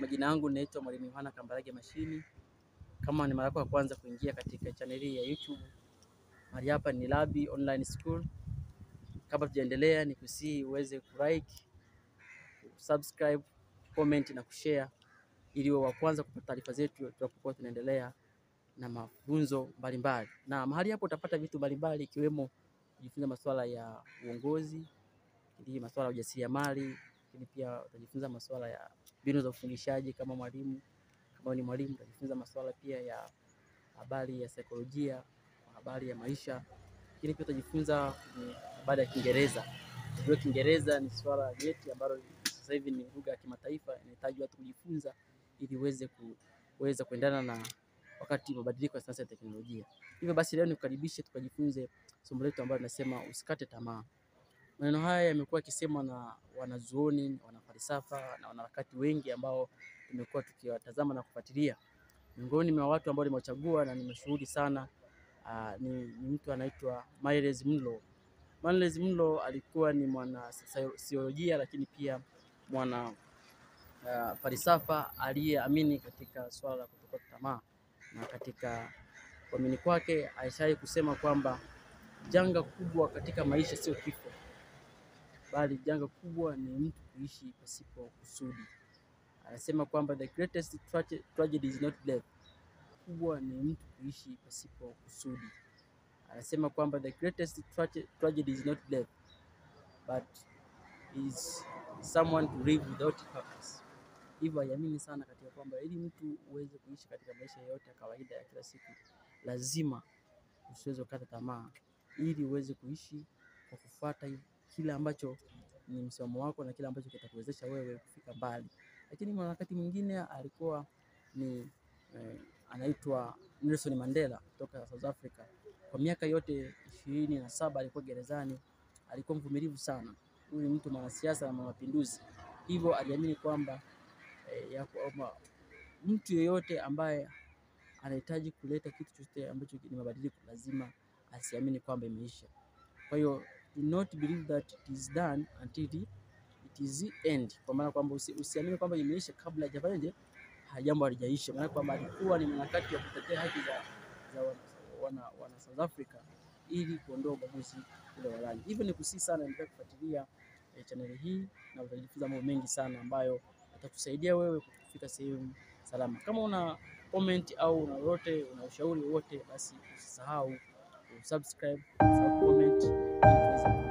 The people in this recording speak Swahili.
Majina yangu naitwa Mwalimu Yohana Kambarage Mashini. Kama ni mara yako ya kwanza kuingia katika chaneli hii ya YouTube, mahali hapa ni Labi Online School. Kabla tujaendelea, nikusihi uweze kulike, subscribe, comment na kushare ili uwe wa kwanza kupata taarifa zetu tunapokuwa tunaendelea na mafunzo mbalimbali. Na mahali hapo utapata vitu mbalimbali ikiwemo kujifunza masuala ya uongozi, lakini masuala ya ujasiriamali, lakini pia utajifunza masuala ya mbinu za ufundishaji kama mwalimu. Kama ni mwalimu utajifunza masuala pia ya habari ya saikolojia, habari ya maisha, lakini pia utajifunza habari ya Kiingereza. Unajua Kiingereza ni swala nyeti ambalo sasa hivi ni lugha ya kimataifa, inahitaji watu kujifunza ili uweze kuweza kuendana na wakati mabadiliko ya sayansi ya teknolojia. Hivyo basi leo nikukaribishe tukajifunze somo letu ambalo linasema usikate tamaa. Maneno haya yamekuwa yakisemwa na wanazuoni, wanafalsafa na wanaharakati wengi ambao tumekuwa tukiwatazama na kufuatilia. Miongoni mwa watu ambao nimewachagua na nimeshuhudi sana ni mtu anaitwa Myles Munroe. Myles Munroe alikuwa ni mwana saikolojia lakini pia mwana falsafa aliyeamini katika swala la kutokata tamaa, na katika kuamini kwake alishawahi kusema kwamba janga kubwa katika maisha sio kifo, bali janga kubwa ni mtu kuishi pasipo kusudi. Anasema kwamba the greatest tragedy is not death. Kubwa ni mtu kuishi pasipo kusudi. Anasema kwamba the greatest tragedy is not death, but is someone to live without purpose. Hivyo aliamini sana katika kwamba ili mtu uweze kuishi katika maisha yote ya kawaida ya kila siku, lazima usiweze kukata tamaa, ili uweze kuishi kwa kufuata kile ambacho ni msimamo wako na kile ambacho kitakuwezesha wewe kufika mbali. Lakini mwanaharakati mwingine alikuwa ni anaitwa Nelson Mandela kutoka South Africa. Kwa miaka yote 27 alikuwa gerezani, alikuwa mvumilivu sana. Huyu ni mtu mwanasiasa na mapinduzi. Hivyo aliamini kwamba mtu yeyote ambaye anahitaji kuleta kitu chochote ambacho ni mabadiliko lazima asiamini kwamba imeisha. Kwa hiyo do not believe that it is done until it is end. Kwa maana kwamba usiamini kwamba imeisha kabla hajafanyaje, jambo halijaisha. Maana kwamba alikuwa ni mwanaharakati wa kutetea haki za wana South Africa ili kuondoa ubaguzi ule wa rangi. Hivyo nikusihi sana endelea kufuatilia chaneli hii na utajifunza mambo mengi sana ambayo yatakusaidia wewe kufika sehemu salama. Kama una comment au una lolote, una ushauri wowote, basi usisahau kusubscribe, comment ili tuweze